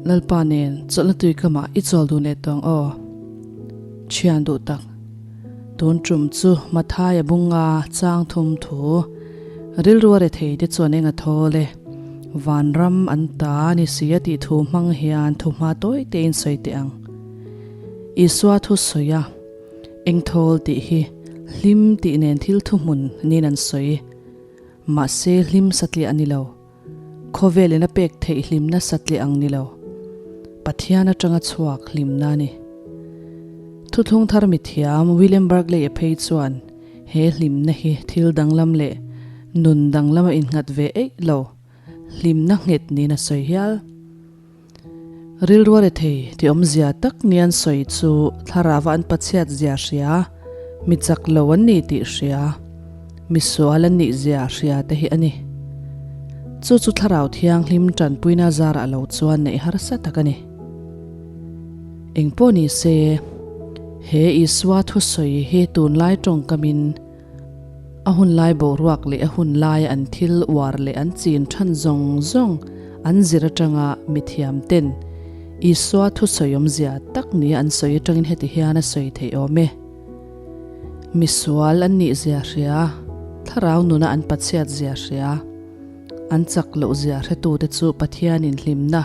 Lalpa nen chawlhna tui kamah i chawl dun leh tawng aw. Thian duh tak. Tun tum chu Mathaia bunga chang thum thu rilru a rethei te chuan eng a thawl e. Vanram an ta ni si a tih thu hmang hian thu hma tawi tein sawi teh ang. Isua thu sawi a, eng thawl tih hi hlim tih nen thil thuhmun niin an sawi. Mahse hlim satliah a ni lo. Khawvelin a pek theih hlimna satliah ang ni lo. Pathian atanga chhuak hlimna a ni. Thuthlung thar mithiam William Barclay-a phei chuan he hlimna hi thil danglam leh nun danglama innghat ve eih lo, hlimna nghet niin a sawi hial. Rilru a rethei tih awmzia tak ni an sawi chu thlarava an pachhiat zia hria, mi chak lo an ni tih hria, mi sual an nih zia hria te hi a ni. Chu chu thlarau thianghlim tanpuina zarah lo chuan neih harsa tak a ni. Engpawh ni se, he Isua thusawi hi tunlai tawngkamin A hun lai boruak leh a hun laia an thil uar leh an chin than zawng zawng an zir atanga mithiam ten Isua thusawi awmzia tak nia an sawi atangin heti hian a sawi theih awm e. Misual an nih zia hria, thlarau nuna an pachhiat zia hria, an chak loh zia hretute chu Pathianin hlimna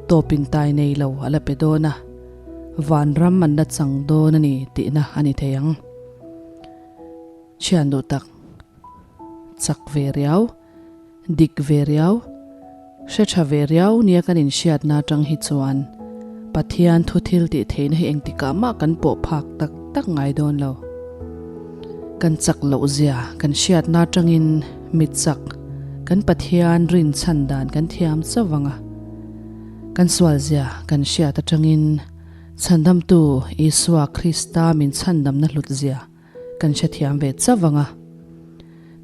tawpin tai nei lo a la pe dawn a, vanram an la chang dawn a ni tihna a ni thei ang. Thian duh tak, chak ve riau, dik ve riau, hre tha ve riau nia kan inhriatna atang hi chuan Pathian thu thil tih theihna hi engtikah mah kan pawh phak tak tak ngai dawn lo. Kan chak loh zia kan hriatna atangin mi chak kan Pathian rin chhan dan kan thiam chauh ang a, kan sual zia kan hriat atangin Chhandamtu Isua Krista min chhandamna hlutzia kan hrethiam ve chauh ang a.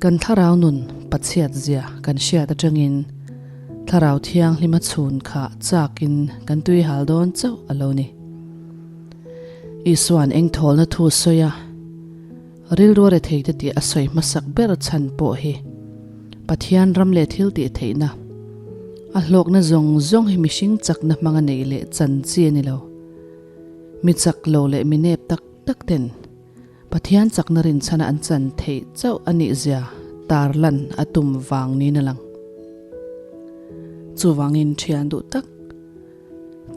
Kan thlarau nun pachhiatzia kan hriat atangin Thlarau Thianghlima chhun kha chakin kan tui hal dawn chauh a lo ni. Isua'n engthawlna thu sawi a, rilru a retheite tih a sawi hmasak ber chhan pawh hi Pathian ram leh thil tih theihna, a hlawkna zawng zawng hi mihring chakna hmanga neih leh chan chi a ni lo. Mi chak lo leh mi nep tak tak ten Pathian chakna rinchhana an chan theih chauh a nih zia tar lan a tum vang niin a lang. Chuvangin thian duh tak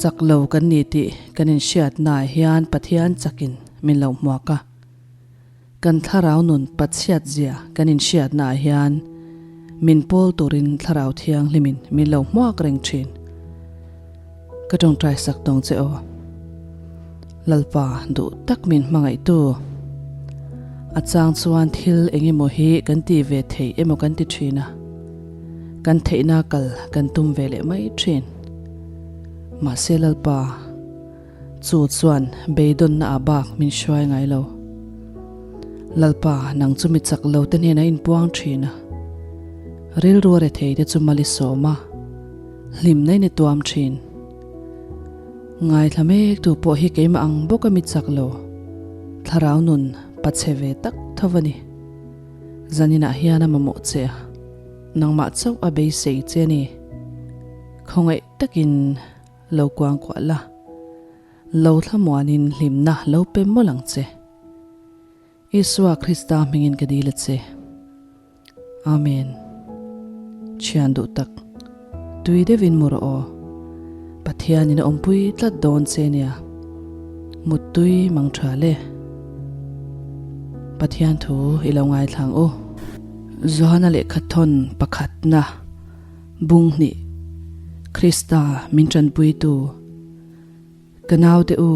chak lo kan ni tih kan inhriatnaah hian Pathian chakin min lo hmuak a. Kan thlarau nun pachhiat zia kan inhriatna ah hian min pawl turin Thlarau Thianghlimin min lo hmuak reng thin. Ka tawngtai sak tawng che aw. Lalpa duh tak min hmangaihtu. A chang chuan thil eng emaw hi kan ti ve thei emaw kan ti thin a, kan theihna kal kan tum ve leh mai thin. Mahse Lalpa. Chu chuan beidawnna ah bak min hruai ngai lo. Lalpa, nang chu mi chak lo te hnenah inpuang thin a. Rilru a rethei te chu mal i sawm a, hlimna in i tuam thin. Ngaithla mek tu pawh hi keimah ang bawka mi chak lo, thlarau nun pachhe ve tak tho a ni. Zaninah hian a mamawh che a, nangmah chauh a beisei che a ni. Khawngaih takin. Lo kuang kuah la, lo thlamuanin hlimna lo pe mawlh ang che. Isua Krista hmingin ka dil a che. Amen. Thian duh tak, tui deuhin mu rawh aw. Pathianin a awmpui tlat dawn che nia. Muttui mang tha le. Pathian thu i lo ngaithlang u. Johana lehkhathawn pakhatna. Bung hnih, Krista min tanpuitu, Ka naute u,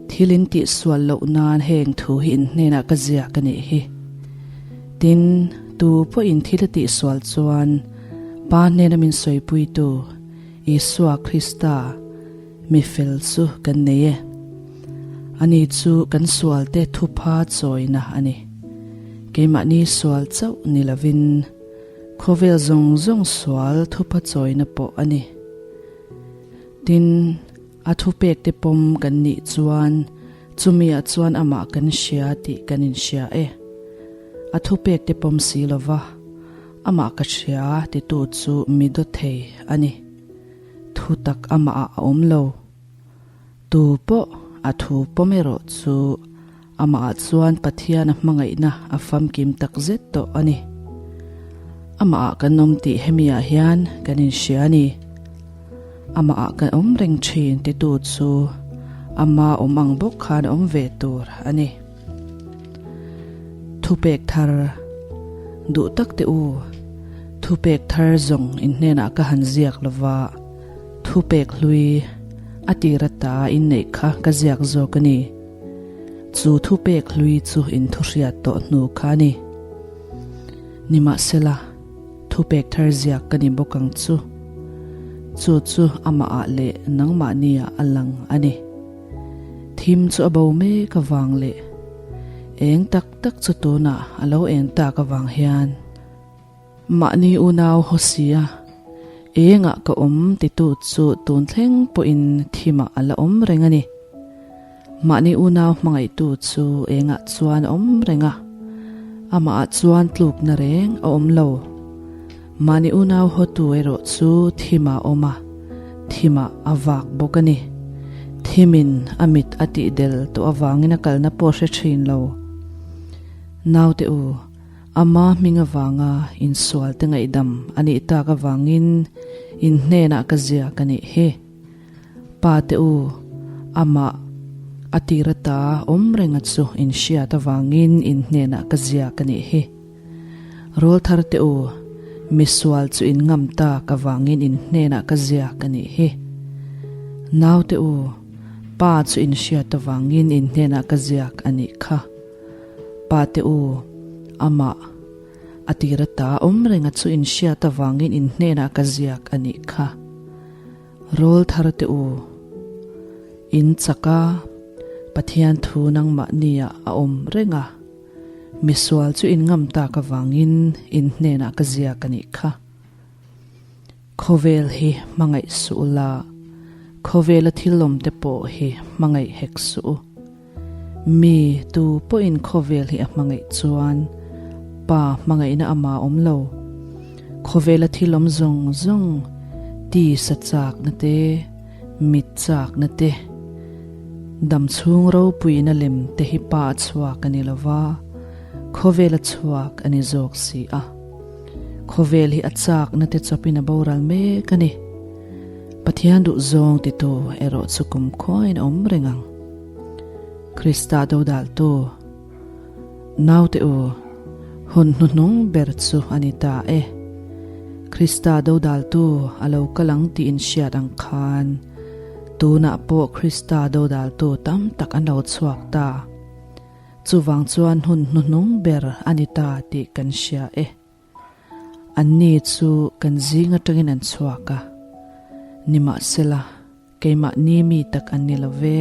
thil in tih sual loh nan heng thu hi in hnenah ka ziak a nih hi. Tin, tu pawhin thil a tih sual chuan Pa hnena min sawipuitu Isua Krista mi fel chu kan nei e. Ani chu kan sualte thupha chawina a ni. Keimahni sual chauh ni lovin, Khawvel zawng zawng sual thupa chawina pawh a ni. Tin, a thupek te pawm kan nih chuan chumiah chuan amah kan hria tih kan inhria e. A thupek te pawm si lova, amah ka hria titu chu mi dawt thei a ni. Thutak amahah a awm lo. Tu pawh a thu pawm erawh chu amahah chuan Pathian a hmangaihna a famkim takzet tawh a ni. Amahah kan awm tih hemiah hian kan inhria a ni. Amahah kan awm reng thin titu chu ama awm ang bawk khan a awm ve tur a ni. Thupek thar duh tak teh u, thupek thar zawng in hnenah ka han ziak lova, thupek hlui a tir ata inneih kha ka ziak zawk a ni. Chu thupek hlui chu in thuhriat tawh hnu kha a ni. Nimahsela, thupek thar ziak ka ni bawk ang chu. Chu chu amahah leh nangmahniah a lang a ni. Thim chu a bo mek avang leh eng tak tak chu tunah a lo eng tak avang hian mahni unau haw si a, engah ka awm titu chu tun thleng pawhin thimah a la awm reng a ni. Mahni unau hmangaihtu chu engah chuan a awm reng a, amahah chuan tlukna reng a awm lo. Mahni unau hawtu erawh chu thimah a awm a, thimah a vak bawk a ni. Thimin a mit a tihdel tawh avangin a kalna pawh hre thin lo. Naute u, ama hming avanga insual te ngaihdam a nih tak avangin in hnenah ka ziak a nih hi. Pa te u, amah a tir ata awm renga chu in hriat avangin in hnenah ka ziak a nih hi. Rawl thar te u, misual chu in ngam tak avangin in hnenah ka ziak a nih hi. Nau te u, pa chu in hriat avangin in hnenah ka ziak a nih kha. Pa te u, amah a tir ata awm renga chu in hriat avangin in hnenah ka ziak a nih kha. Rawl thar te u, in chak a, Pathian thu nangmahniah a awm reng a, misual chu in ngam tak avangin in hnenah ka ziak a nih kha. Khawvel hi hmangaih suh u la, khawvela thil awm te pawh hi hmangaih hek suh u. Mi tu pawhin khawvel hi a hmangaih chuan Pa hmangaihna ama awm lo. Khawvela thil awm zawng zawng tisa chakna te, mit chakna te, dam chhung ropuina lem te hi Pa a chhuak a ni lo va, khawvela chhuak a ni zawk si a. Khawvel hi a chakna te chawpin a boral mek a ni. Pathian duh zawng titu erawh chu kumkhuain a awm reng ang. Krista dodaltu, Naute u, hun hnuhnung ber chu a ni ta e. Krista dodaltu a lo kal ang tih inhriat ang khan, tunah pawh Krista dodaltu tam tak an lo chhuak ta. Chuvang chuan hun hnuhnung ber a ni ta tih kan hria e. Anni chu kan zing atangin an chhuak a, nimahsela keimahni mi tak an ni lo ve.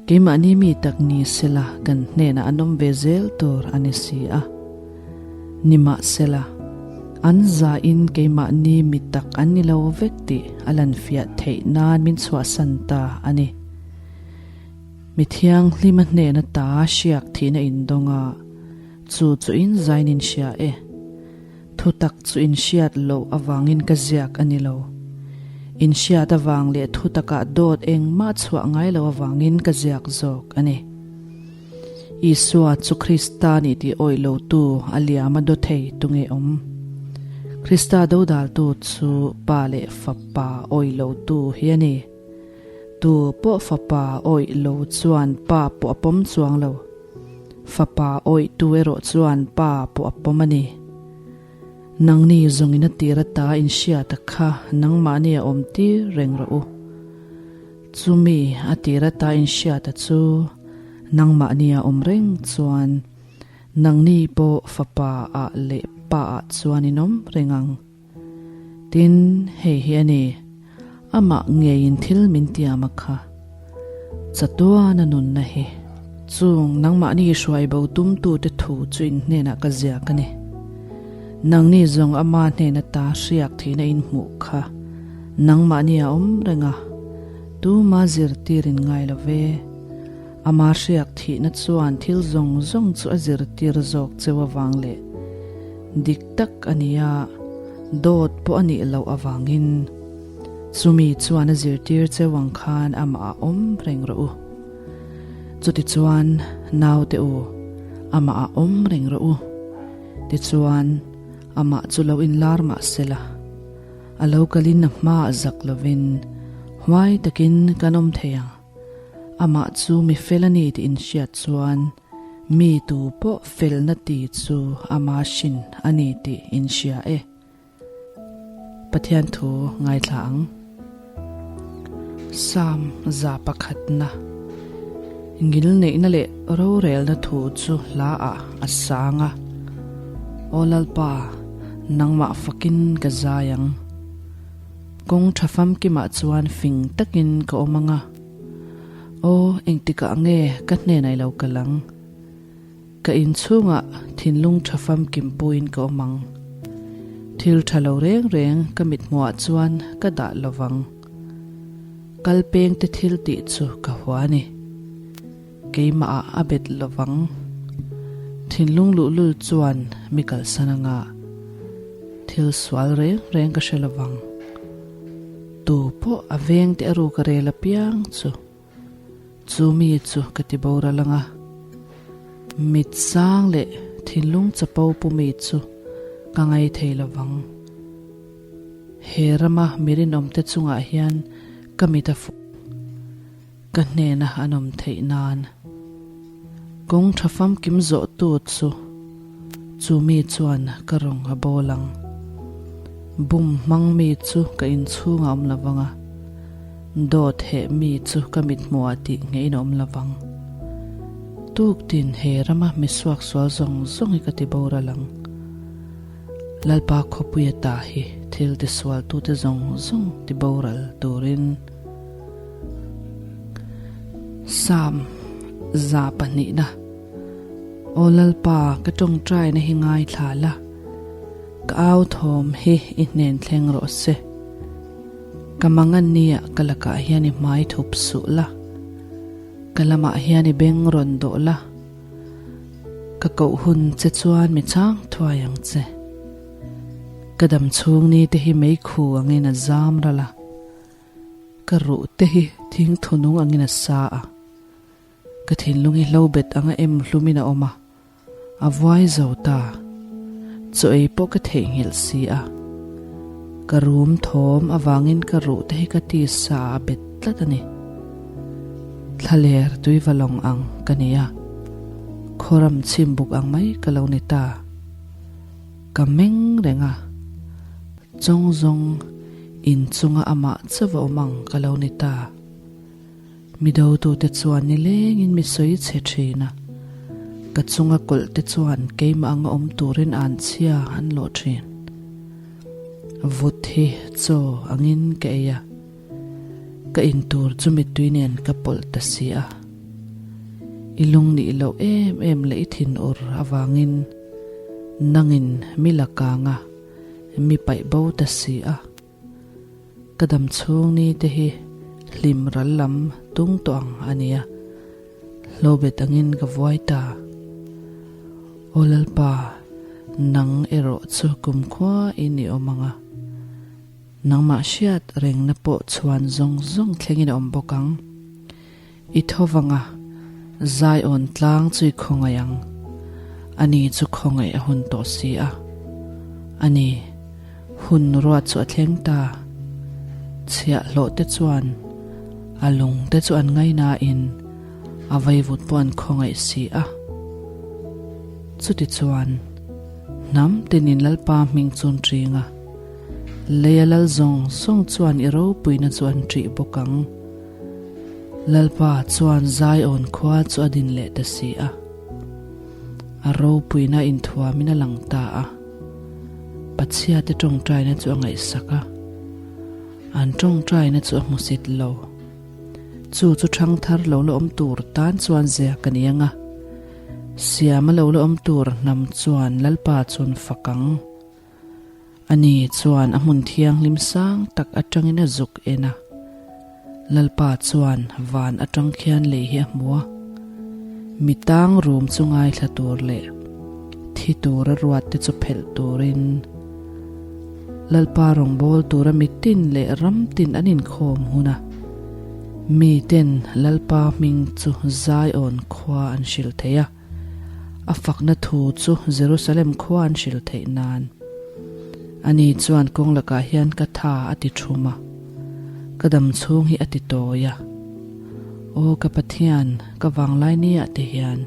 Keimahni mi tak ni sela kan hnenah an awm ve zel tur a ni si a. Nimahsela an zain keimahni mi tak an ni lo vek tih a lanfiah theih nan min chhuahsan ta a ni. Mi thianghlima hnena ta hriak thihna indawng a, Chu chu in zain in hria e. Thutak chu in hriat loh avangin ka ziak a ni lo. In hriat avang leh thutakah dawt engmah chhuah ngai lo avangin ka ziak zawk a ni. Isua chu Krista nih tih awih lotu a liam a daw thei tunge awm? Krista dodaltu chu Pa leh Fapa awih lotu hi a ni. Tu pawh Fapa awih lo chuan Pa pawh a pawm chuang lo. Fapa awihtu erawh chuan Pa pawh a pawm a ni. Nangni zawngin a tir ata inhriata kha nangmahni a awm tir reng rawh u. Chumi a tir ata inhriata chu nangmahni a awm reng chuan nangni pawh Fapa ah leh Pa ah chuan in awm reng ang. Tin, hei hi a ni, amah ngeiin thil min tiam a kha. Chatuana nunna hi chung nangmahni hruai bo tumtute thu chu in hnenah ka ziak a ni. Nangni zawng ama hnena ta hriak thihna in hmuh kha nangmahni a awm reng a, tuma zirtir in ngai lo ve. Ama hriak thihna chuan thil zawng zawng chu a zirtir zawk cheu avang leh dik tak a nia, dawt pawh a nih loh avangin. Chumi chuan a zirtir cheu ang khan amah ah awm reng rawh u. Chutichuan, naute u, amah ah awm reng rawh u. Tichuan, amah chu lo inlar mah sela, a lo kalin a hmaah zak lovin huai takin kan awm thei ang. Amah chu mi fel a ni tih inhriat chuan mi tu pawh felna ti chu ama hrin a ni tih inhria e. Pathian thu ngaithla ang. Psalm 100na Ngilneihna leh rorelna thu chu hla ah a sang a, Aw Lalpa, nangmah fakin ka zai ang. Kawng tha famkimah chuan fing takin ka awm ang a, Aw, engtikah nge ka hnenah i lo kal ang? Ka inchhungah thinlung tha famkim puiin ka awm ang. Thil tha lo reng reng ka mithmuhah chuan ka dah lo vang. Kal pengte thil tih chu ka hua a ni. Keimahah a bet lo vang. Thinlung luhlul chuan mi kalsan anga thil sual reng reng ka hre lo vang. Tu pawh a vengte a ruk a rel apiang chu. Chu mi chu ka ti boral ang a, mit sang leh thinlung chapo pu mi chu ka ngai thei lo vang. He rama mi rinawmte chungah hian ka mit a fuh, ka hnena an awm theih nan. Kawng tha famkim zawhtu chu chu mi chuan ka rawng a bawl ang. Bum hmang mi chu ka inchhungah awm lo vang a. Dawt heh mi chu ka mithmuhah tih ngeiin a awm lo vang. Tuktin he rama mi suaksual zawng zawng hi ka ti boral ang. Lalpa khawpuia ta hi thil tisualtute zawng zawng ti boral turin. Psalm 200 na Aw Lalpa ka tawngtaina hi ngaithla la, ka au thawm hi i hnen thleng rawh se. Ka mangan nia ka lakah hian i hmai thup suh la, ka lamah hian i beng rawn dawh la, ka koh hun che chuan mi chang thuai ang che. Ka dam chhung ni te hi meikhu angin a zam ral a, ka ruh te hi thing thunung angin a sa a, ka thinlung hi hlo bet anga em hlumin a awm a. A vuai zo ta. Chaw ei pawh ka theihnghilh si a. Ka rum thawm avangin ka ruh te hi ka tisa ah a bet tlat a ni. Thlaler tuiva lawng ang ka ni a, khawram chhim buk ang mai ka lo ni ta. Ka meng reng a, chawng zawng inchunga amah chauh a awm ang ka lo ni ta. Mi dotute chuan nilengin mi sawi chhe thin a, ka chunga kawlh te chuan keimah anga awm turin an chhia an lawh thin. Vut hi chaw angin ka ei a, ka in tur chu mittui nen ka pawlh ta si a. I lung nih loh em em leh i thinur avangin nangin mi la kang a, mi paih bo ta si a. Ka dam chhung ni te hi hlim ral lam tung tawh ang a nia, hlobet angin ka vuai ta. Aw Lalpa, nang erawh chu kumkhua in i awm ang a, nangmah hriat rengna pawh chhuan zawng zawng thlengin a awm bawk ang. I tho vang a, Zion tlang chu i khawngaih ang. Ani chu khawngaih a hun tawh si a. Ani, hun ruat chu a thleng ta. Chhiahhlawh te chuan a lung te chu an ngainain a vaivut pawh an khawngaih si a. Chutichuan, hnam tinin Lalpa hming chu an ṭing a, leia lal zawng zawng chuan i ropuina chu an ṭih bawk ang. Lalpa chuan Zion khua chu a din leh ta si a, a ropuina inthuamin a lang ta a. Pathiate tawngtaina chu a ngaihsak a, an tawngtaina chu a hmusit lo. Chu chu thangthar lo la awm tur tan chuan ziak a ni ang a, siama lo la awm tur hnam chuan Lalpa chu an fak ang. Ani chuan a hmun thianghlim sang tak atangin a zuk en a. Lalpa chuan van atang khian lei hi a hmu a. Mi tang rum chu ngaithla tur leh thi tura ruat te chu phelh turin. Lalpa rawngbâwl tûra mitin leh ramtin an inkhâwm hun a, miten Lalpa hming chu Zion khua an hrilh thei a, a fakna thu chu Jerusalem khua an hrilh theih nân. Ani chuan kawng lakah hian ka tha a ti thum a, ka dam chhûng hi a ti tawi a. Aw ka Pathian, ka vanglai niah te hian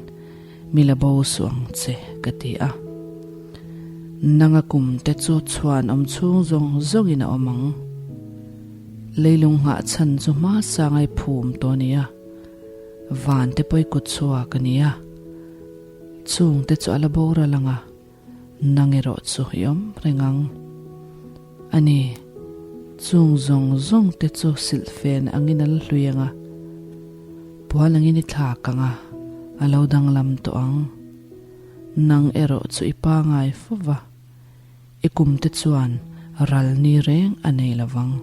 mi la bo suh ang che, ka ti a. Nanga kum te chu chhuan awm chhung zawng zawngin a awm ang. Leilung nghah chhan chu hma sangai phum tawh a ni a, van te pawi kut chhuak a ni a. Chung te chu a la boral ang a, nang erawh chu i awm reng ang. A ni, chung zawng zawng te chu silhfen angin a la hlui ang a, puan angin i thlak ang a, a lo danglam tawh ang. Nang erawh chu i pangai fo va, i kum te chuan ral ni reng a nei lo vang.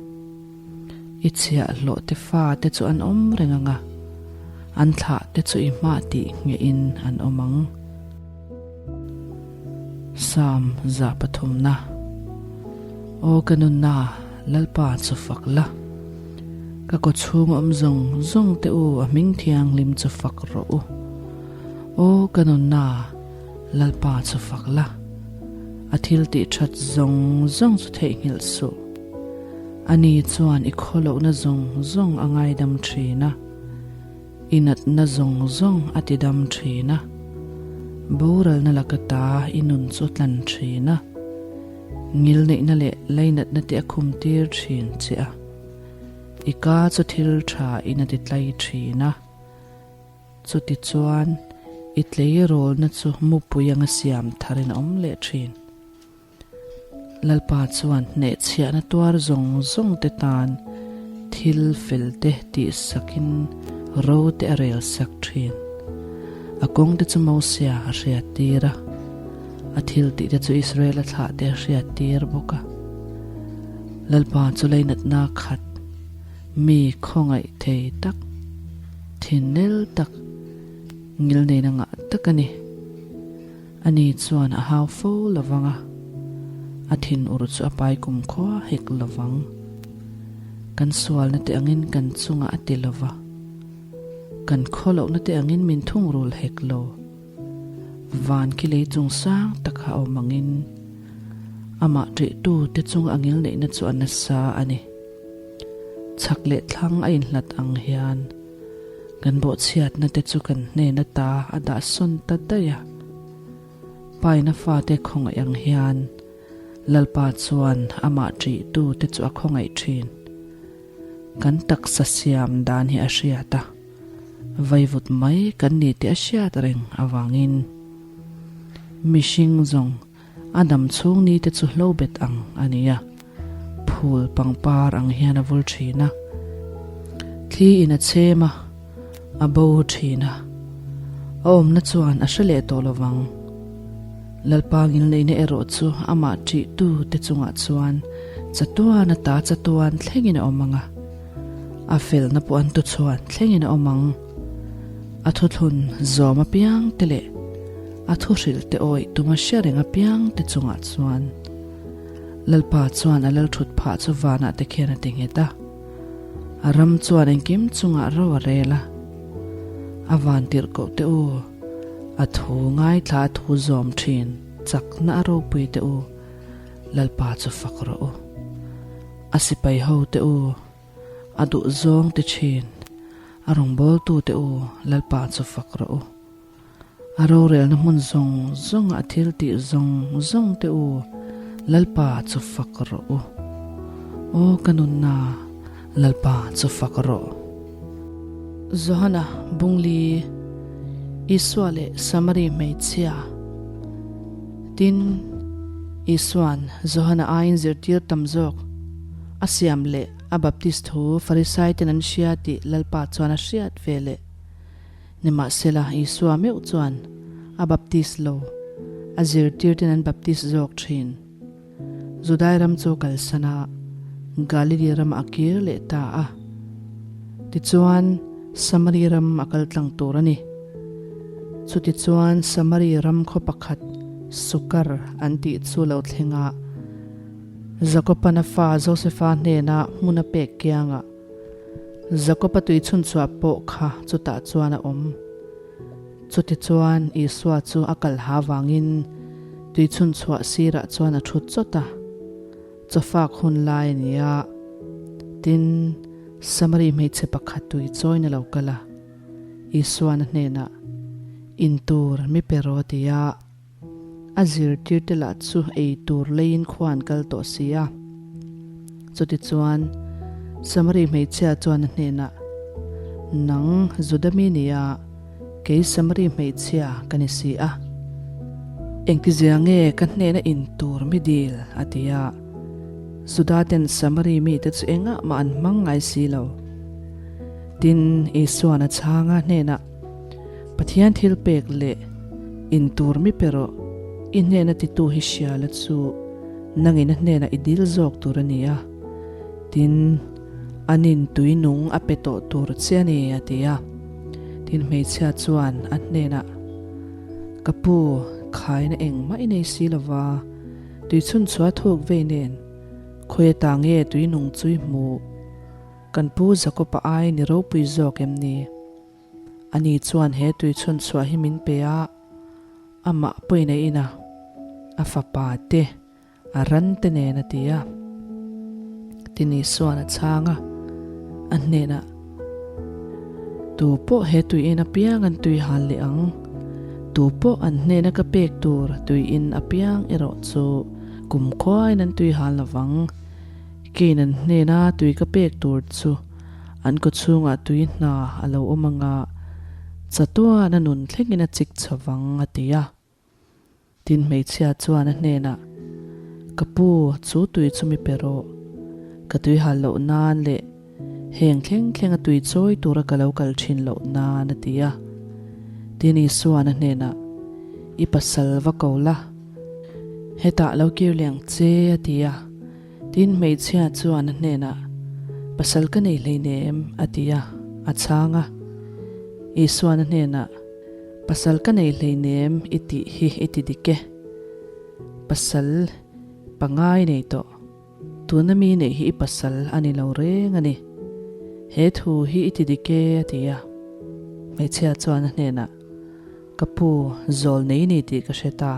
I chhiahhlawh te fa te chu an awm reng ang a, an thlah te chu i hmah tih nghehin an awm ang. Psalm 103na Aw ka nunna, Lalpa chu fak la, Ka kawchhung awm zawng zawng te u a hming thianghlim chu fak rawh u. Aw ka nunna, Lalpa chu fak la, A thil tih that zawng zawng chu theihnghilh suh. Ani chuan i khawlohna zawng zawng a ngaidam thin a. I natna zawng zawng a ti dam thin a, boralna laka ta i nun chu a tlan thin a, ngilneihna leh lainatna te a khum tir thin che a, i ka chu thil tha in a ti tlai thin a, chuti chuan i tleirawlna chu mupui anga siam tharin a awm leh thin. Lalpa chuan hnehchhiahna tuar zawng zawng te tan thil fel te tih sakin ro te a rel sak thin. A kawng te chu Mosia a hriat tir a, a thil tih te chu Israel a thlah te a hriat tir bawk a. Lalpa chu leinatna khat, mi khawngaih thei tak, thin nel tak, ngilneina ngah tak a ni. Ani chuan a hau fo lo vang a, a thinur chu a pai kum khua hek lo vang. Kan sualna te angin kan chungah a ti lo va, kan khawlohna te angin min thungrul hek lo. Van khi lei chung sang taka a awm angin amah ṭihtu te chunga a ngilneihna chu a nasa a ni. Chhak leh thlang a inhlat ang hian kan bawhchhiatna te chu kan hnen ata a dah sawn ta daih a. Paina fate khawngaih ang hian Lalpa chuan amah ṭihtu te chu a khawngaih ṭhin. Kan taksa siam dan hi a hriat a, vaivut mai kan ni tih a hriat reng avangin mihring zawng A dam chhung ni te chu hlo bet ang a ni a, phul pangpar ang hian a vul thin a, thli in a chhem a, a bo thin a, a awmna chuan a hre leh tawh lovang. Lalpa ngilneihna erawh chu amah ṭih tu te chungah chuan chatuan ata chatuan thlengin a awm ang a, a felna pawh an tuchhuan thlengin a awm ang. A thuthlun zawm apiang te leh A thuhrilh te awih tuma hre reng apiang te chungah chuan Lalpa chuan a lalthut phah chu vanah te khian a ti nghet a. A ram chuan engkim chungah ro a rel a. A van tirhkoh te u, a thu ngaithla a thu zawm thin chakna a ropui te u, Lalpa chu fak rawh u. A sipai ho te u, a duh zawng ti thin, a rawngbawltu te u, Lalpa chu fak rawh u. A rorelna hmun zawng zawnga a thil tih zawng zawng te u, Lalpa chu fak rawh u. Aw ka nunna, Lalpa chu fak rawh. Johana Bungli, Isua leh Samari hmeichhia. Tin, Isua'n Johana aiin zirtir tam zawk a siam leh a baptist thu Farisai ten an hria tih Lalpa chuan a hriat ve leh. Nimahsela, Isua meuh chuan a baptist lo, a zirtirten an baptist zawk thin. Judai ram chu kalsan a, Galili ramah a kir leh ta a. Tichuan, Samari ram a kal tlang tur a ni. Chutichuan, Samari ram khaw pakhat Sukar an tih chu lo thleng a. Jakoba'n a fa Josefa hnena hmun a pek kiangah Jakoba tui chhunchhuah pawh kha chutah chuan a awm. Chutichuan Isua chu a kal ha vangin tui chhunchhuah sirah chuan a thut chawt a. Chawfak hun lai a ni a, tin, Samari hmeichhe pakhat tui chawiin a lo kal a. Isua'n a hnenah, In tur mi pe rawh a ti a. A zirtirte lah chu ei tur leiin khua an kal tawh si a. Chutichuan, Samari hmeichhia chuan a hnenah, Nang Juda mi nia, kei Samari hmeichhia ka ni si a. Engtizia nge ka hnena in tur mi dil? a ti a. Juda ten Samari mite chu engah mah an hmang ngai si lo. Tin, Isua'n a chhang a hnenah, Pathian thil pek leh in tur mi pe rawh, i hnena titu hi hria la chu nangin a hnenah i dil zawk tur a ni a, tin, anin tui nung a pe tawh tur che a ni, a ti a. Tin, hmeichhia chuan a hnenah, Ka pu, khaina engmah i nei si lova, tui chhunchhuah a thuk vei nen, khawi ata nge tui nung chu i hmuh? Kan pu Jakob-a ai ni ropui zawk em ni? Ani chuan he tui chhunchhuah hi min pe a, amah pawhin a in a, a fapa te, a ran te nen a ti a. Tin Isua'n a chhang a, a hnenah, Tu pawh he tui in apiang an tui hal leh ang, tu pawh an hnena ka pek tur tui in apiang erawh chu kumkhuain an tui hal lovang. Keiin an hnena tui ka pek tur chu an kawchhungah tui hna a lo awm anga chatuan a nun thlengin a chik chho vang a ti a. Tin hmeichhia chuan a hnenah, Ka pu, chu tui chu mi pe rawh. Ka tui hal loh nan leh heng thleng thleng a tui chawi tura ka lo kal thin loh nan a ti a. Tin Isua'n a hnenah, I pasal va ko la, hetah lo kir leh ang che a ti a. Tin hmeichhia chuan a hnenah, Pasal ka nei hleinem a ti a, a chhang a. Isua'n a hnenah, Pasal ka nei hleinem i tih hi i ti dik e. Pasal pangai nei tawh. Tuna mi neih hi i pasal a ni lo reng a ni. He thu hi i ti dik e a ti a. Hmeichhia chuan a hnenah, Ka pu, zawl nei ni tih ka hre ta.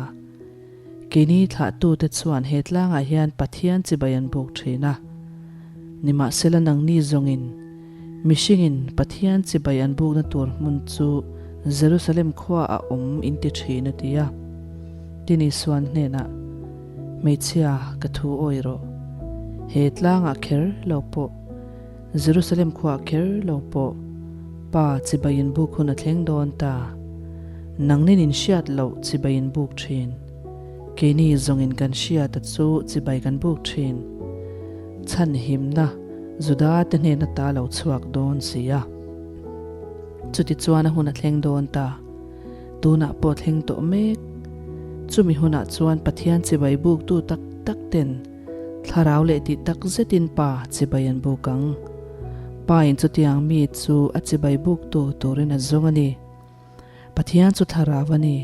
Keini thlahtute chuan he tlangah hian Pathian chibai an buk thin a. Nimahsela nangni zawngin, mihringin Pathian chibai an bukna tur hmun chu Jerusalem khua a awm in ti thin a ti a. Tin Isuan hnenah, Hmeichhia, ka thu awi rawh. He tlangah kher lo pawh, Jerusalem khuah kher lo pawh, Pa chibai in buk hun a thleng dawn ta. Nangnin in hriat loh chibai in buk thin. Keini zawngin kan hriat a chu chibai kan buk thin. Chhanhimna Juda te hnen ata lo chhuak dawn si a. Chutichuan a hun a thleng dawn ta. Tunah pawh thleng tawh mek. Chumi hunah chuan Pathian chibai buktu tak tak ten thlarau leh tih tak zetin Pa chibai an buk ang. Pa in chutiang mi chu a chibai buktu turin a zawng a ni. Pathian chu thlarau a ni.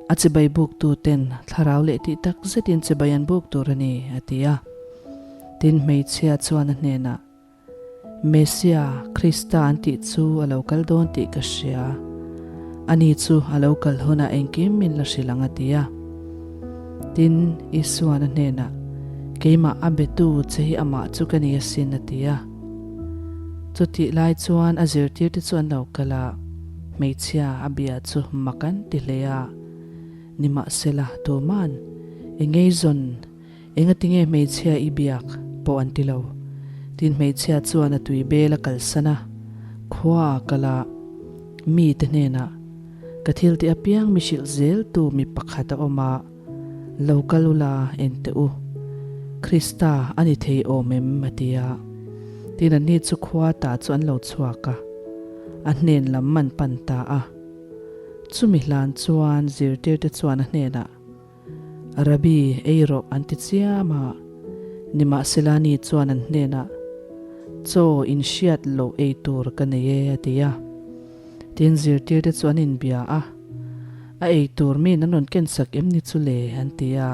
A chibai buktu ten thlarau leh tih tak zetin chibai an buk tur a ni, a ti a. Tin hmeichhia chuan a hnenah, Mesia, Krista an tih chu a lo kal dawn tih ka hria. Ani chu a lo kal hunah engkim min la hrilh ang a ti a. Tin, Isua'n a hnenah, Keimah a betu che hi amah chu ka ni asin a ti a. Chutih lai chuan a zirtirte chu an lo kal a, hmeichhia a bia chu mak an ti hle a. Nimahsela, tuma'n, I ngeizawn Engatinge hmeichhia i biak pawh an ti lo. Tin hmeichhia chuan a tui bel a kalsan a, khua a kal a, mite hnenah, Ka thil tih apiang mi hrilh zel tu mi pakhat a awm a, lo kal ula en teh u. Krista a ni thei awm em? a ti a. Tin anni chu khua ta chu an lo chhuak a, a hnen lam an pan ta a. Chumi hlan chuan zirtirte chuan a hnenah, Rabbi, ei rawh an ti chiam a. Nimahsela ni chuan an hnenah, Chaw in hriat loh ei tur ka nei e, a ti a. Tin, zirtirte chu an inbia a, A ei tur miin an rawn kensak em ni chu le? an ti a.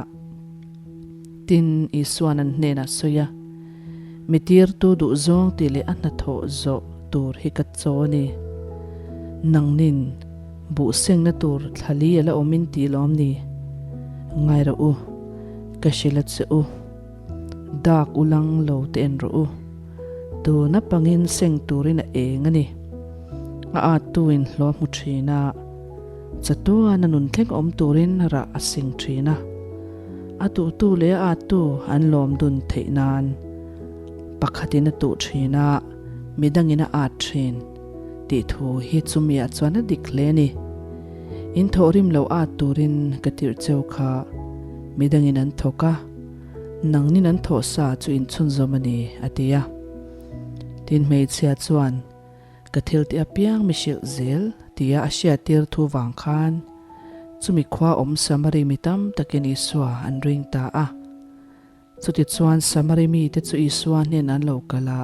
Tin, Isua'n an hnenah sawi a, Mi tirtu duhzawng tih leh a hnathawh zawh tur hi ka chaw a ni. Nangnin buh sengna tur thlali a la awm in tih lawm ni? Ngai rawh u, ka hrilh a che u. Dak u lang lo te en rawh u. Tuna pangin seng turin a eng a ni. A attu in hlawh hmu thin a, chatuan a nun thleng awm turin rah a seng thin a. A tuhtu leh a attu an lawm dun theih nan pakhatin a tuh thin a, midangin a at thin tih thu hi chumi ah chuan a dik hle a ni. In thawhrim lo at turin ka tirh cheu kha midangin an thawk a, nangnin an thawh sa chu in chhunzawm a ni, a ti a. Tin hmeichhia chuan, Ka thil tih apiang mi hrilh zel, tia a hriattir thu vang khan chumi khua awm Samari mi tam takin Isua an ring ta a. Chutichuan Samari mite chu Isua hnenah an lo kal a,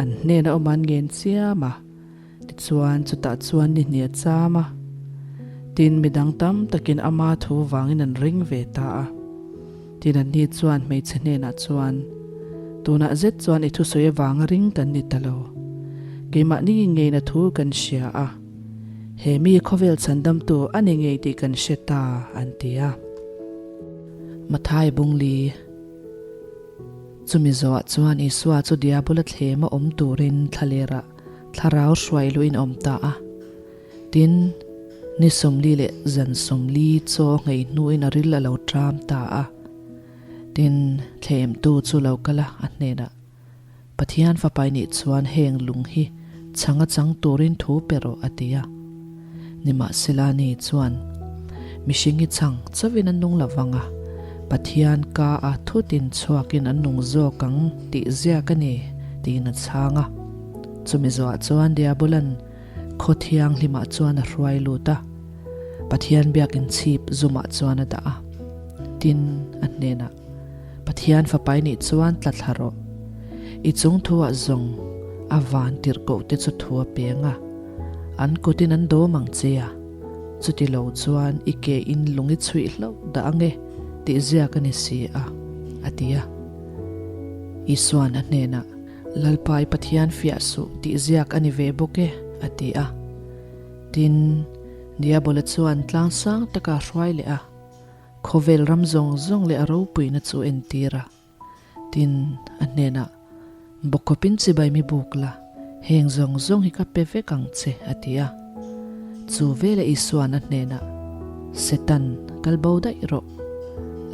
an hnena awm an ngen chiam a. Tichuan chutah chuan ni hnih a cham a. Tin, midang tam takin ama thu vangin an ring ve ta a. Tin, anni chuan hmeichhe hnenah chuan, Tunah zet chuan i thusawi avanga ring kan ni ta lo. Keimahni ngeina thu kan hria a. He mi khawvel chhandamtu a ni ngei tih kan hre ta, an ti a. Mathai Bungli. Chumi zawhah chuan Isua chu Diabola thlema awm turin thlalerah thlarau hruai luhin a awm ta a. Tin, ni 40 leh zan 40 chaw nghei hnuin a ril a lo ṭam ta a. Tin, thlemtu chu lo kal a, a hnenah, Pathian fapai nih chuan heng lung hi chhang a chang turin thu pe rawh, a ti a. Nimahsela ni chuan, Mihring hi chhang chauhin an nung lo vang a, Pathian ka a thutin chhuakin an nung zawk ang tih ziak a ni, tiin a chhang a. Chumi zawhah chuan Diabolan khaw thianghlimah chuan a hruai lut a, Pathian biakin chhip zumah chuan a dah a. Tin, a hnenah, Pathian fapai nih chuan tla thla rawh. I chung thuah zawng a van tirhkoh te chu thu a peng a, an kutin an dawm ang che a, chuti lo chuan i ke in lung i chhuih hlauh dah ang e tih ziak a ni si a, a ti a. Isua'n a hnenah, Lalpa i Pathian fiah suh tih ziak a ni ve bawk e, a ti a. Tin, Diabola chuan tlang sang taka a hruai leh a. Khawvel ram zawng zawng leh a ropuina chu entir a. Tin, a hnenah, Bawkawpin chibai mi buk la, heng zawng zawng hi ka pe vek ang che, a ti a. Chu veleh Isua'n a hnenah, Setan, kal bo daih rawh.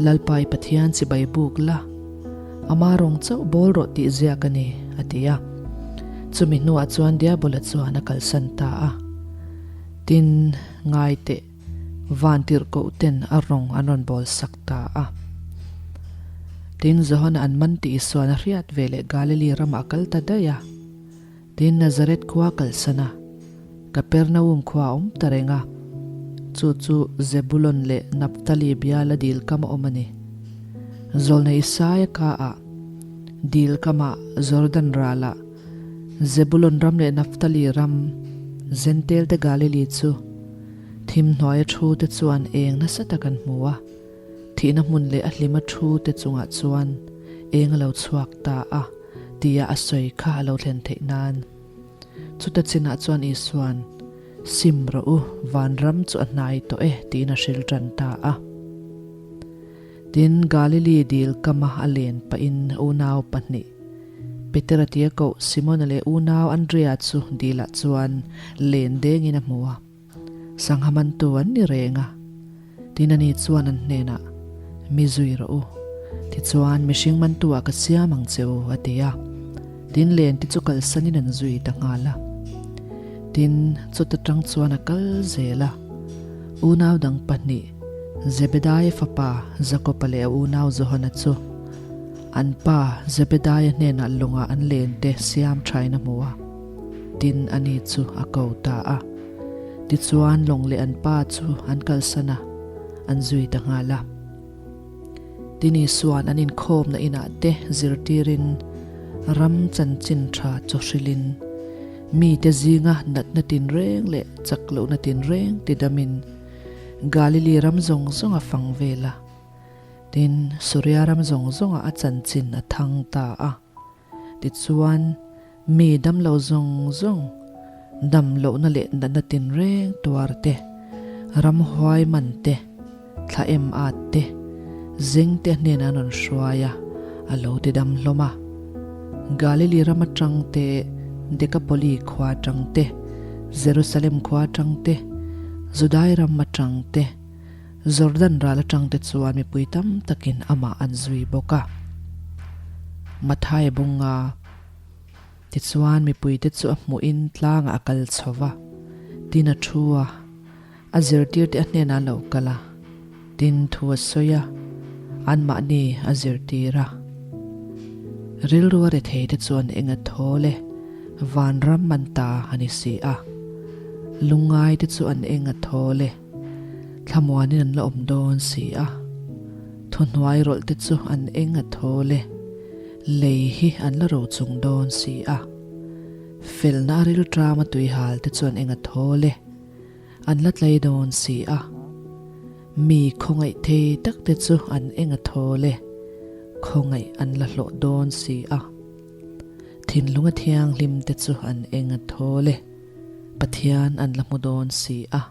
Lalpa i Pathian chibai buk la, ama rawng chauh bawl rawh tih ziak a ni, a ti a. Chumi hnuah chuan Diabola chuan a kalsan ta a. Tin, ngai teh. Vantirhkoh ten a rawng an rawn bawl sak ta a. Tin, Johana an man tih Isuan a hriat ve leh Galili ramah a kal ta daih a. Tin, Nazareth khua a kalsan a, Kapernaum khua a awm ta reng a. Chu chu Zebulon leh Naphtali biala dil kam a awm a ni. Zawlnei Isaia ka ah, dil kamah Jordan ralah, Zebulon ram leh Naphtali ram, Zentel te Galili chu, Thim hnuaia thu te chuan eng nasa tak an hmu a, thihna hmun leh a hlima thu te chungah chuan eng a lo chhuak ta a tia a sawi kha a lo thlen theih nan. Chuta chinah chuan Isua'n, Sim rawh u, vanram chu a hnai tawh e tiin a hril tan ta a. Tin, Galili dil kama a len pahin unau pahnih, Petera tia koh Simona leh unau Andrea chu dilah chuan len dengin a hmu a. Sangha mantu an ni reng a. Tin ani chuan an hnenah, Mi zui rawh u. Tichuan mihring mantu ah ka siam ang che u, a ti a. Tin len te chu kalsanin an zui ta nghal a. Tin, chuta tang chuan a kal zel a. Unau dang pahnih, Zebedaia fapa Jakoba leh a unau Johana chu an pa Zebedaia hnenah lawngah an len te siam thain a hmu a. Tin, ani chu a ko ta a. Tichuan, lawng leh an pa chu an kalsan a, an zui ta nghal a. Tin, Isua'n an inkhawmna inah te zirtirin ram chanchin tha chaw hrilhin, mite zinga natna tinreng leh chak lohna tinreng tidamin Galili ram zawng zawng a fang vel a. Tin, Suria ram zawng zawngah a chanchin a thang ta a. Tichuan, mi damlo zawng zawng, dam lohna leh natna tinreng tuar te, ramhuai man te, thla em at te, zeng te hnenah an rawn hruai a, a lo ti dam hlawm a. Galili ram atang te, Dekapoli khua atang te, Jerusalem khua atang te, Judai ram atang te, Jordan ral atang te chuan mipui tam takin amah an zui bawk a. Matthai bunga tichuan mipuite chu a hmuhin tlangah a kal chho va, tin a thu a, a zirtirte a hnenah a lo kal a, tin thu a sawi a, anmahni a zirtir a. Rilru a retheite chuan eng a thawl e, vanram an ta a ni si a. Lungngaite chu an eng a thawl e. Thlamuanin an la awm dawn si a, thuhnuai rawlh te chu an eng a thawl e, lei hi an la ro chung dawn si a. Felna a rilṭama tuihal te chu an eng a thawl e, an la tlei dawn si a. Mi khawngaih thei tak te chu an eng a thawl e, khawngaih an la hlawh dawn si a. Thinlunga thianghlim te chu an eng a thawl e. Pathian an la hmu dawn si a.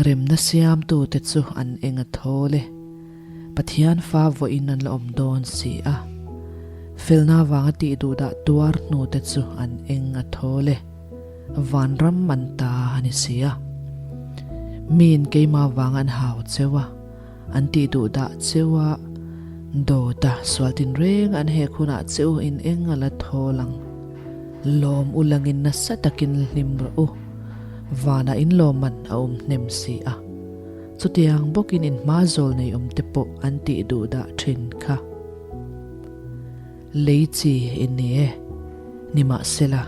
Remna siamtute chu an eng a thawl e. Pathian fa vawiin an la awm dawn si a. Felna avanga tih duhdah tuar hnute chu an eng a thawl e. Vanram an ta a ni si a. Miin keimah vanga an hau cheu a, an tih duhdah cheu a, dawta sual tinreng an hek hunah cheu in eng a la thawl ang. Lawm u langin nasa takin hlim rawh u, vanah in lawmman a awm hnem si a. Chutiang bawkin in hma zawl nei awm te pawh an tih duhdah thin kha. Lei chi in ni e. Nimahsela,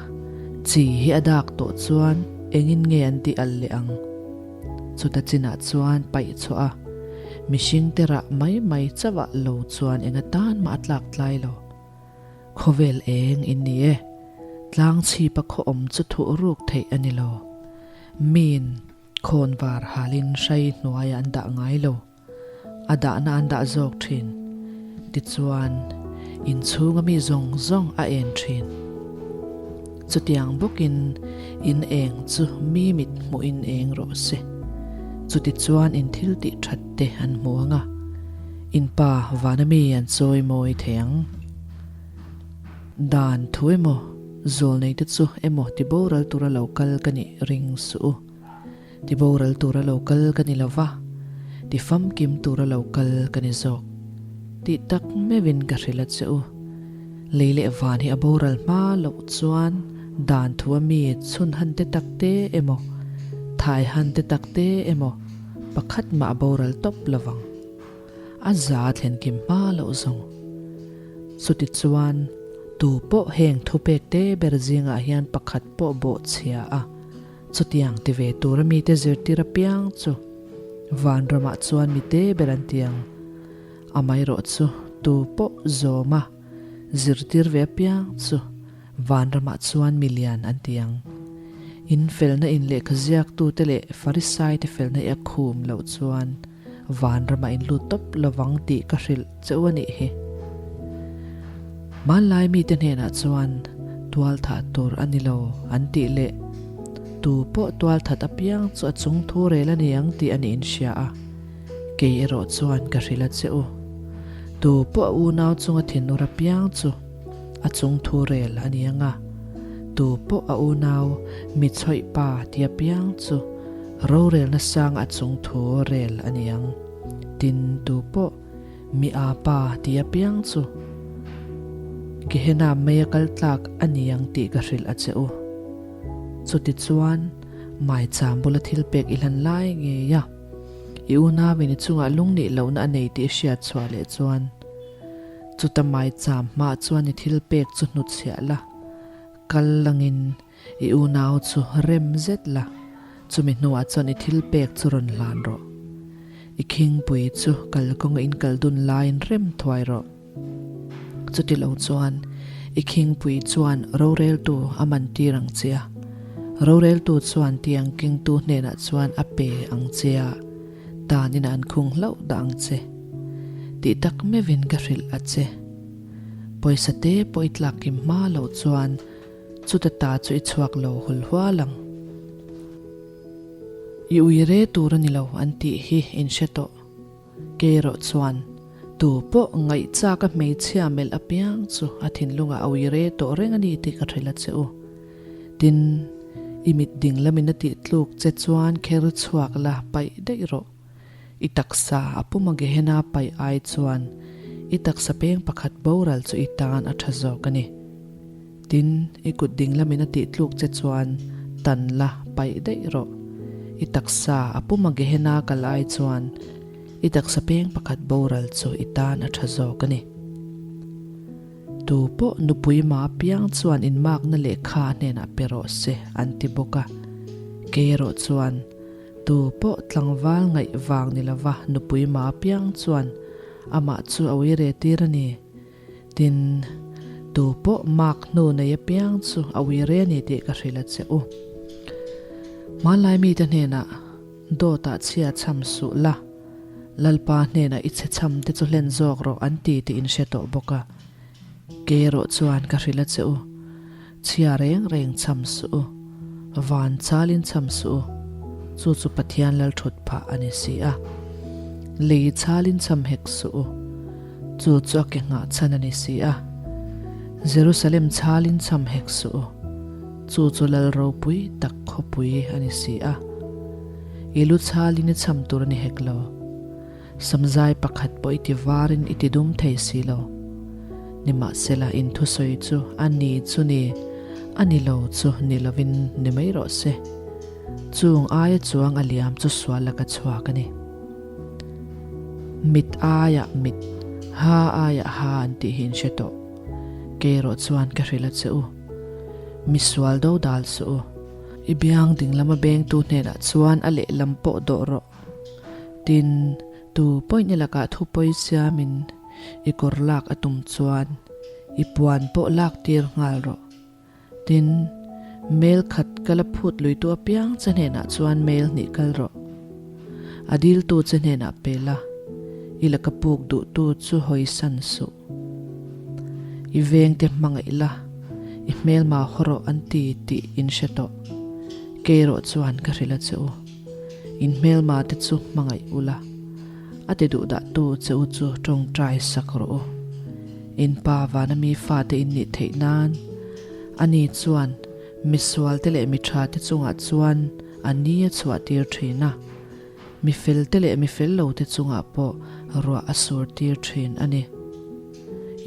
chi hi a dak tawh chuan engin nge an tih al leh ang? Chuta chinah chuan paih chhuah a, mihringte rah mai mai chauh ah lo chuan eng atan mah a tlak tlai lo. Khawvel eng in ni e, tlang chhipa khaw awm chu thuh ruk theih a ni lo. Miin khawnvar halin hrai hnuaiah an dah ngai lo. A dahna an dah zawk thin. Tichuan, inchhunga mi zawng zawng a en thin. Chutiang bawkin in eng chu mi mit hmuhin eng rawh se. Chutichuan in thil tih that te an hmu ang a, in pa vana mi an chawi mawi thei ang. Dan thu emaw, zawlneite chu emaw ti boral tura lo kal ka nih ring suh u. Ti boral tura lo kal ka ni lo va, ti famkim tura lo kal ka ni zawk. Tih tak meuhin ka hrilh a che u. Lei leh van hi a boral hma loh chuan dan thu a mi chhun han te tak te emaw, thai han te tak te emaw pakhat mah a boral tawp lo vang. A za thlen kim hma loh zawng. Chuti chuan tu pawh heng thupek te ber zingah hian pakhat pawh bawhchhia a. Chutiang ti ve tura mite zirtir apiang chu vanramah chuan mite ber an ti ang. Amaherawh chu tu pawh zawma zirtir ve apiang chu vanramah chuan mi lian an ti ang. In felna in lehkha ziaktute leh Farisaite felna i a khum loh chuan vanramah in lut tawp lovang tih ka hrilh che u a nih hi. Hmanlai mite hnenah chuan tualthah tur a ni lo an tih leh tu pawh tualthat apiang chu a chung thu rel a ni ang tih a nih in hria a, kei erawh chuan ka hrilh a che u. Tu pawh a unau chunga thinur apiang chu a chung thu rel a ni ang a, tu pawh a unau mi chhawih pa ti apiang chu rorelna sang a chung thu rel a ni ang. Tin, tu pawh Mi a pa ti apiang chu Gehenna mei a kal tlak a ni ang tih ka hrilh a che u. Chutichuan, maicham bula thil pek i hlan lai ngei a, i unauin i chungah lungnih lohna a nei tih i hriat chhuah leh chuan, chuta maicham hmaah chuan i thil pek chu hnutchhiah la, kal langin I unau chu rem zet la, chumi hnuah chuan i thil pek chu rawn hlan rawh. I khingpui chu kalkawnga in kal dun laiin rem thuai rawh. Chuti lo chuan i khingpui chuan roreltu a man tir ang che a, roreltu chuan tiang kengtu hnenah chuan a pe ang che a, tanin an khung hlauh dah ang che. Tih tak meuhin ka hrilh a che. Pawisa te pawh i tlak kim hma loh chuan chuta ta chu i chhuak lo hul hual ang. I ui re tur a ni lo an tih hi in hre tawh. Kei erawh chuan tu pawh ngaihchak a hmeichhia melh apiang chu a thinlungah a ui re tawh reng a ni tih ka hrilh a che u. Tin, i mit ding lamin a tih tluk che chuan kher chhuak la paih daih rawh. I taksa a puma Gehenna paih ai chuan i taksa peng pakhat boral chu i tan a tha zawk a ni. Tin, i kut ding lamin a tih tluk che chuan tan la paih daih rawh. I taksa a puma Gehenna kal ai chuan i taksa peng pakhat boral chu i tan a tha zawk a ni. Tu pawh nupui ma piang chuan inmakna lehkha a hnenah pe rawh se an ti bawk a. Kei erawh chuan Tu pawh tlangval ngaih vang ni lova nupui ma piang chuan amah chu a ui re tir a ni. Tin, tu pawh mak hnu nei apiang chu a ui re a ni tih ka hrilh a che u. Hmanlai mite hnenah dawtah chhia chham suh la, Lalpa hnenah i chhe chham te chu hlen zawk rawh an ti tih in hre tawh bawk a. Kei erawh chuan ka hrilh a che u. Chhia reng reng chham suh u, van chalin chham suh u, chu chu Pathian lal thut phah a ni si a. Lei chalin chham hek suh u, chu chu a ke nghah chhan a ni si a. Jerusalem chalin chham hek suh u, chu chu lal ropui tak khawpui a ni si a. I lu chalin i chham tur a ni hek lo. Samzai pakhat pawh i ti varin i ti dum thei si lo. Nimahsela in thusawi chu a ni chu ni, a ni lo chu ni lovin ni mai rawh se. Chung aia chuang a liam chu sual laka chhuak a ni. Mit aiah mit, ha aiah ha an tih hi in hre tawh. Kei erawh chuan ka hrilh a che u. Mi sual do dal suh u. I biang ding lama bengtu hnenah chuan a lehlam pawh dawh rawh. Tin, tu pawih ni lakah thu pawi siamin i kawr lak a tum chuan i puan pawh lak tir nghal rawh. Tin, mail khat ka la phut luitu apiang che hnenah chuan mail hnih kal rawh. A diltu che hnenah pe la, i laka puk duhtu chu hawisan suh. I vengte hmangaih la, i hmelma haw rawh an ti tih in hre tawh. Kei erawh chuan ka hrilh a che u. In hmelma te chu hmangaih ula, a ti duh dah tu che u chu tawngtai sak rawh u. In pa vana mi fate in nih theih nan, ani chuan misual te leh mi tha te chungah chuan a ni a chhuah tir thin a, mi fel te leh mi fel lo te chungah pawh ruah a sur tir thin a ni.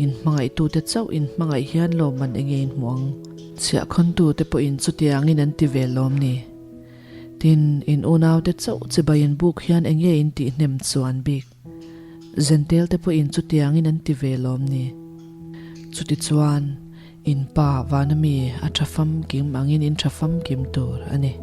In hmangaihtute chauh in hmangaih hian lawmman enge in hmuh ang? Chhiahkhawntute pawhin chutiangin an ti ve lawm ni? Tin, in unaute chauh chibai in buk hian eng nge in tih hnem chuan bik? Zentel te pawhin chutiangin an ti ve lawm ni? Chutichuan, in pa vana mi a tha famkim angin in tha famkim tur a ni.